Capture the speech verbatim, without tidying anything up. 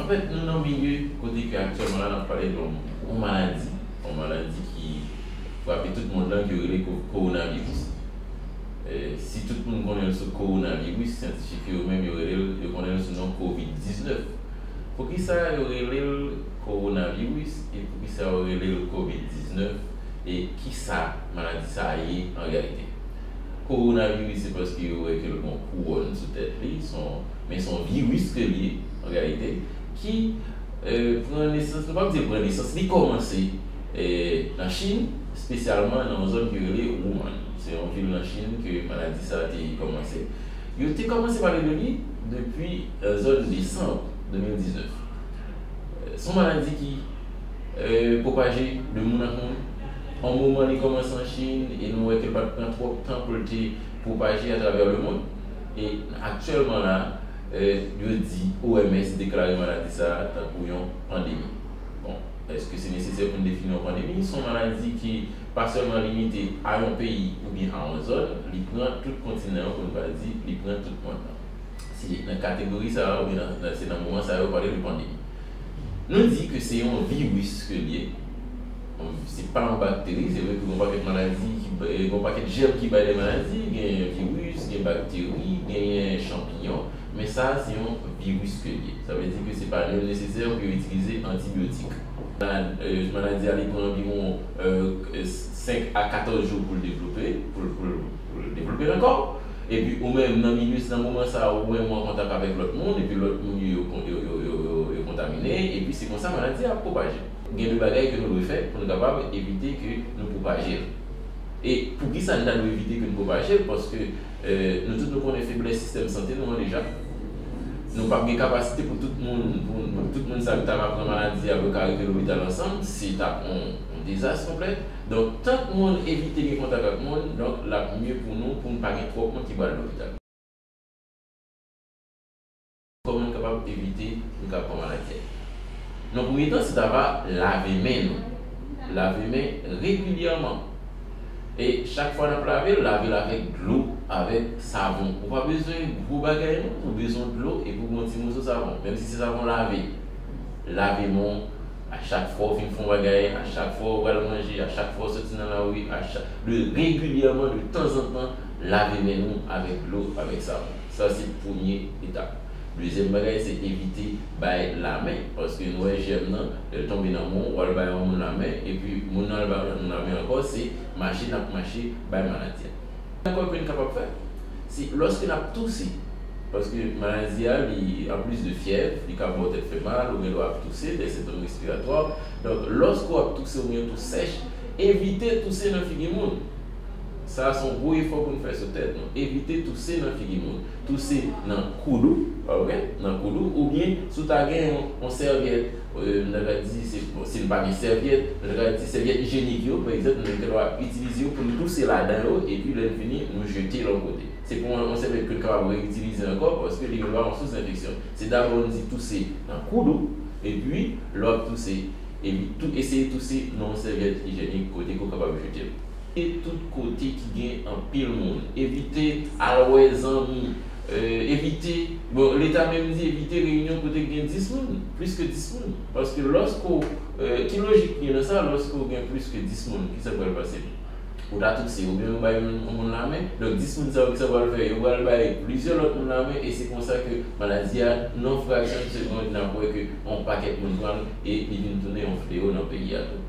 Anfèt, nou nan milye kote ke aktyèlman la n ap pale de yon, yon maladi, yon maladi ki frape tout mond lan, ki yo rele ko-, kowonaviris. E, si tout moun konnen l sou kowonaviris, syantifik yo menm yo rele l, yo konnen l sou non kovid diznèf. Poukisa yo rele l kowonaviris e poukisa yo rele l kovid diznèf e kisa maladi sa a ye an reyalite? Kowonaviris se paske yo wè ke l gen yon kouwòn sou tèt li, se yon, men se yon viris ke l ye an reyalite, ki, e, pran nesans, nou p ap di pran nesans, li kòmanse, e, nan Chin, espesyalman nan yon zòn ki rele Wuhan. Se yon vil nan Chin ke maladi sa a te kòmanse. Yo te kòmanse pale de li depi, e, zòn desanm de mil diznèf. E, se yon maladi ki, e, pwopaje de moun ak moun. Yon moman li kòmanse an Chin e nou wè ke l pa t pran twòp tan pou l te pwopaje atravè lemonn. E aktyèlman la, e, yo di O M S deklare maladi sa a tankou yon pandemi. Bon, èske se nesesè pou n defini yon pandemi? Se yon maladi ki pa sèlman limite a yon peyi oubyen a yon zòn, li pran tout kontinan an, pou n pa di, li pran tout mond lan. Se nan kategori sa a, oubyen nan, nan, se nan moman sa a yo pale de pandemi. Nou di ke se yon viris ke l ye. Se pa yon bakteri, se vre ke gen yon pakèt maladi, ki, gen yon pakèt jèm ki bay de maladi, gen viris, gen bakteri, genyen chanpiyon, men sa a se yon viris ke l ye. Sa vle di ke se pa menm nesesè pou yo itilize antibyotik. Malad-, e, maladi a li pran anviwon, e, senk a katòz jou pou l devlope, pou l, pou l, pou l devlope nan kò w. Epi ou menm nan milye, nan moman sa a, ou menm ou an kontak avèk lòt moun, epi lòt moun yo, yo, yo kontamine, epi se konsa maladi a ap pwopaje. Gen de bagay ke nou dwe fè pou nou kapab evite ke nou pwopaje l. E poukisa n ta dwe evite ke n pwopaje l? Paske, e, nou tout nou konnen feblès sistèm sante nou an deja. Nou p ap gen kapasite pou tout moun, pou, pou tout moun sa ki ta ka pran maladi a, yo ka rive lopital ansanm, se t ap yon, yon dezas konplè. Donk, tank moun evite gen kontak ak moun, donk, l ap mye pou nou, pou n pa gen twòp moun ki pral lopital. Kòman n kapab evite nou ka pran maladi a? Nan premye tan, se ta va lave men nou. Lave men regilyèman. E chak fwa n ap lave l, lave l avèk dlo, avèk savon. Ou pa bezwen gwo bagay non, ou bezwen dlo epi w gen yon ti moso savon. Menm si se savon lave, lave men w a chak fwa w fin fè yon bagay, a chak fwa w pral manje, a chak fwa w soti nan lari, a chak, de, regilyèman, de tanzantan, lave men nou avèk dlo, avèk savon. Sa se premye etap. Dezyèm bagay, se evite bay lamen, paske nou wè jèm nan, lè l tonbe nan men w, w al bay yon moun lamen, epi moun nan al bay yon moun lamen ankò, se mache n ap mache bay maladi a. Ankò ke n kapab fè, se lòske n ap touse, paske maladi a, li, anplis de fyèv, li ka ba w tèt fè mal, ou gen dwa ap touse, de sentòm respiratwa. Donk, lòske w ap touse oubyen w tou sèch, evite touse nan figi moun. Sa a se yon gwo efò pou n fè sou tèt nou. Evite touse nan figi moun. Touse nan koud ou, pa vre? Nan koud ou, oubyen si w ta gen yon, yon sèvyèt, e, m ta ka di, se, bon, si n pa gen sèvyèt, m ta ka di sèvyèt ijyenik yo, pa egzanp, nou gen dwa itilize yo pou n touse ladan yo, epi lè n fini, nou jete l yon kote. Se pou yon, yon sèvyèt ke n kapab reyitilize ankò, paske li gen dwa yon sous enfeksyon. Se dabò n di touse nan koud ou, epi lè w ap touse, epi tou, eseye touse nan yon sèvyèt ijyenik kote ke w kapab jete l. E tout kote ki gen anpil moun. Evite al wè zanmi. E, evite, bon, Leta menm di evite reyinyon kote gen dis moun, plis ke dis moun. Paske lòske w, e, ki lojik ki gen nan sa, lòske w gen plis ke dis moun, kisa k pral pase? Ou ta touse, oubyen ou bay yon, yon moun lamen. Donk, dis moun sa yo, kisa yo pral fè? Yo pral bay plizyè lòt moun lamen, e se konsa ke maladi a, nan fraksyon de segond, n ap wè ke yon pakèt moun pran l, e li vin tounen yon fleyo nan peyi a tou.